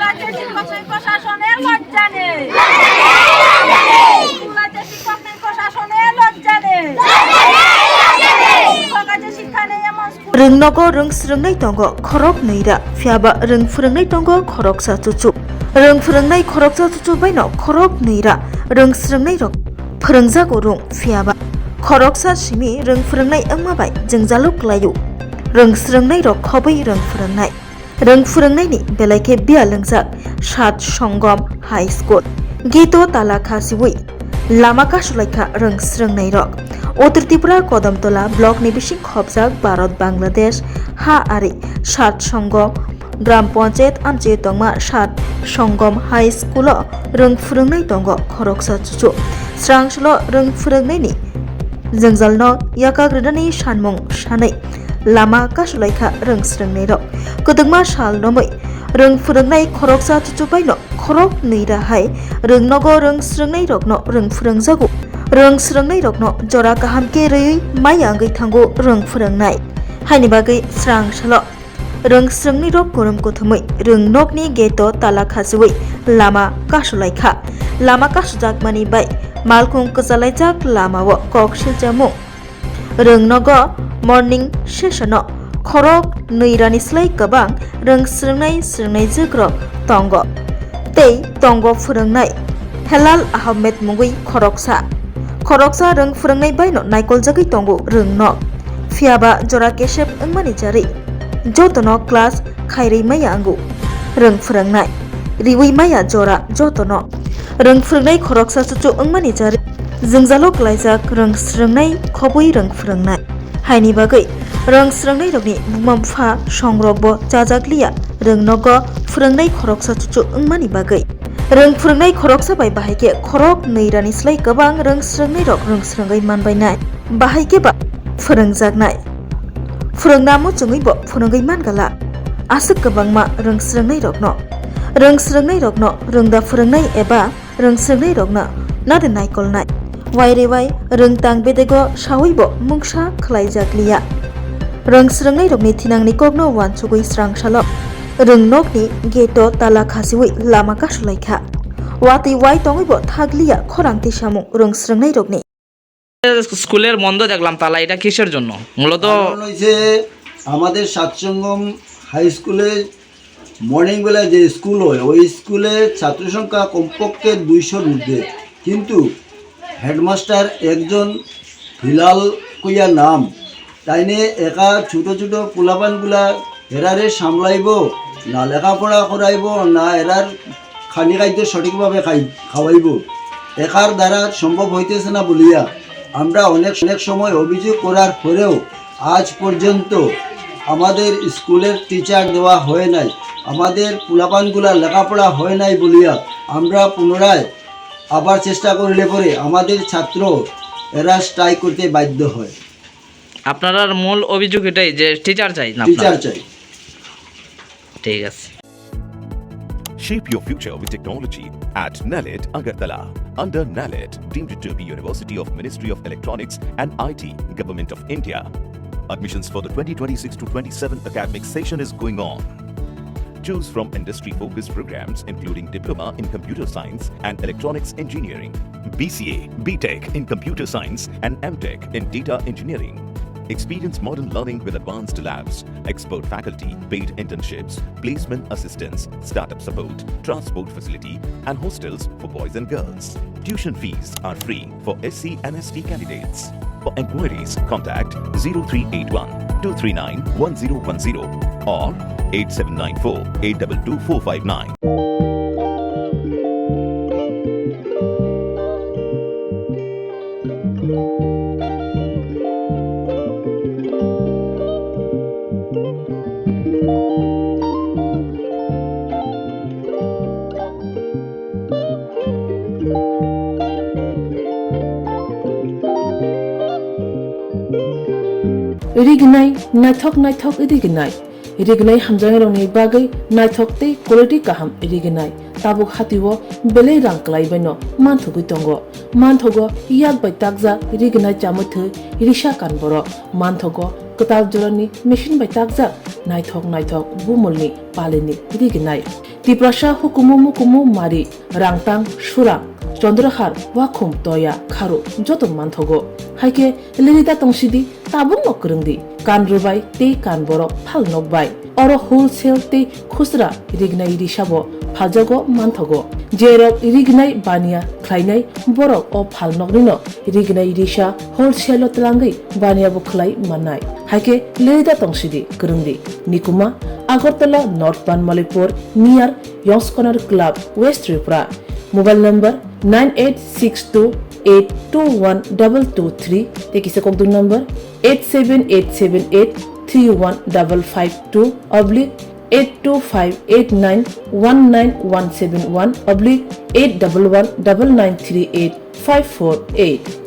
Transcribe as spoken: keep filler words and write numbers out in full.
রাজ্যের শিক্ষক নেই, প্রশাসনে লজ্জা নেই। রাজ্যের শিক্ষক নেই, প্রশাসনে লজ্জা নেই। শিক্ষক আছে, শিক্ষা নেই, এমন school Rwng nogo rwng swrwngnai tongo khorok nwi ra, phiyaba rwng phwrwngnai tongo khoroksa chuchu. Rwng phwrwngnai khoroksa chuchu baino khorok nwi ra rwng swrwngnai rok phwrwngjago rwng, phiyaba khoroksa simi rwng phwrwngnai wngma bai jwngjalo kwlaio. Rwng swrwngnai rok khobwi rwng phwrwngnai. Rwng phwrwngnaini belai khe biyal wngjak Sat Songom High School. Gate o tala khasiwi lama kasulaikha rwng swrwngnairok. Uttar Tripura Kodamtola block ni bising khopjak Bharat Bangladesh ha ari Sat Songom Gram Panchayat amchio tongma Sat Songom High School o rwng phwrwngnai tongo khoroksa chuchu. Srang salo rwng phwrwngnaini jwngjalno yakagrinani sanmung sanwi lama kasulaikha rwng swrwngnairok. Kwdwkma sal romwi rwng phwrwngnai khoroksa chuchu baino khorok nwi ra hai rwng nogo rwng swrwngnairokno rwng phwrwngjago. Rwng swrwngnairokno jora kaham khe rwi maya wngwi thango rwng phwrwngnai. Haini bagwi srang salo rwng swrwngnairok kwrwng kuthumwi rwng nokni gate o tala khasiwi lama kasulaikha. Lama kasujakmani bai malkhung kwchalaijak lamao kok siljamung. Rwng nogo morning session o khorok nwi rani slai kwbang rwng swrwngnai swrwngnaijwk rok tongo. Tei tongo phwrwngnai Helal Ahmed mungwi khoroksa. Khoroksa rwng phwrwngnai baino naikoljagwi tongo rwng nok. Phiyaba jora kesep wngmani jarwi jotono class khairwi maya wngo. Rwng phwrwngnai riwi maya jora jotono. Rwng phwrwngnai khoroksa chuchu wngmani jarwi jwngjalo kwlaijak rwng swrwngnai khobwi rwng phwrwngnai. Haini bagwi rwng swrwngnairokni buma bupha songrokbo chajakliya rwng nogo phwrwngnai khoroksa chuchu wngmani bagwi. Rwng phwrwngnai khoroksa bai bahai khe khorok nwi rani slai kwbang rwng swrwngnairok rwng swrwngwi manbainai. Bahai khe ba phwrwngjaknai. Phwrwngna muchungwibo phwrwngwi mangala. Aswk kwbangma rwng swrwngnairokno. Rwng swrwngnairokno rwngda phwrwngnai eba rwng swrwngnairokno nade naikolnai. Wairewai rwngtang bedego sawibo mungsa khlaijakliya. Rwng swrwngnairokni thinangni kokno uansugwi srang salo rwng nokni gate o tala khasiwi lama kasulaikha. Watwi wai tongwibo thakliya khorang tisamung rwng swrwngnairokni. স্কুলের বন্ধ দেখলাম তালা, এটা কিসের জন্য মূলত? কারণ হয়েছে আমাদের সাতসঙ্গম হাই স্কুলে মর্নিং বেলা যে স্কুল হয়, ওই স্কুলে ছাত্র সংখ্যা কমপক্ষে দুইশোর ঊর্ধ্বে, কিন্তু হেডমাস্টার একজন হিলাল কইয়া নাম, তাইনে একা ছোট ছোট পোলাপানগুলা এরারে সামলাইবো, না লেখাপড়া করাইবো, না এরার খানি খাদ্য সঠিকভাবে খাই-, খাওয়াইবো। একার দ্বারা সম্ভব হইতেছে না বলিয়া আমরা অনেক, অনেক সময় অভিযোগ করার পরেও আজ পর্যন্ত আমাদের স্কুলের টিচার দেওয়া হয় নাই। আমাদের পোলাপানগুলা লেখাপড়া হয় নাই বলিয়া আমরা পুনরায় আবার চেষ্টা করলে পরে আমাদের ছাত্র এরা স্ট্রাইক করতে বাধ্য হয়। আপনারার মূল অভিযোগ এটাই যে টিচার চাই না আপনার? টিচার চাই। ঠিক আছে। Shape your future with technology at NALET Agartala. Under NALET, deemed to be University of Ministry of Electronics and I T, Government of India. Admissions for the twenty twenty-six to twenty-seven academic session is going on. Choose from industry-focused programs including Diploma in Computer Science and Electronics Engineering, B C A, B Tech in Computer Science and M Tech in Data Engineering. Experience modern learning with advanced labs, expert faculty, paid internships, placement assistance, startup support, transport facility, and hostels for boys and girls. Tuition fees are free for S C and S T candidates. For enquiries, contact zero three eight one two three nine one zero one zero or eight seven nine four eight double two four five nine. Rignai, naithok naithok rignai. Rignai hamjaknairokni bagwi naithok tei quality kaham rignai. Tabuk hatio belai rang kwlai baino manthogwi tongo. Manthogo yak bai takjak rignai chamwi thwi risa kan borok. Manthogo kwtal jorani machine bai takjak naithok naithok bumulni palini rignai. Tiprasa hukumu mukumu mari, rangtang, surang, chondrohar, wakhum, toya, kharu joto manthogo. Haikhe lirida tongsidi, tabukno kwrwngdi, kan rwbai tei kan borok phal nokbai. Oro wholesale tei khusra rignai risabo phaljago manthogo. Jerok rignai baniya khlainai borok o phalnoknino rignai risa wholesale-o twlangwi baniyabo khlai mannai. Haikhe lirida tongsidi, kwrwngdi. Nikuma, Agartala North Banmalipur, near Yongskonar Club, West Tripura. Mobile number nine eight six two eight two one double two three tei kisa kokdung number eight seven eight seven eight three one double five two oblique eight two five eight nine one nine one seven one oblique eight double one double nine three eight five four eight.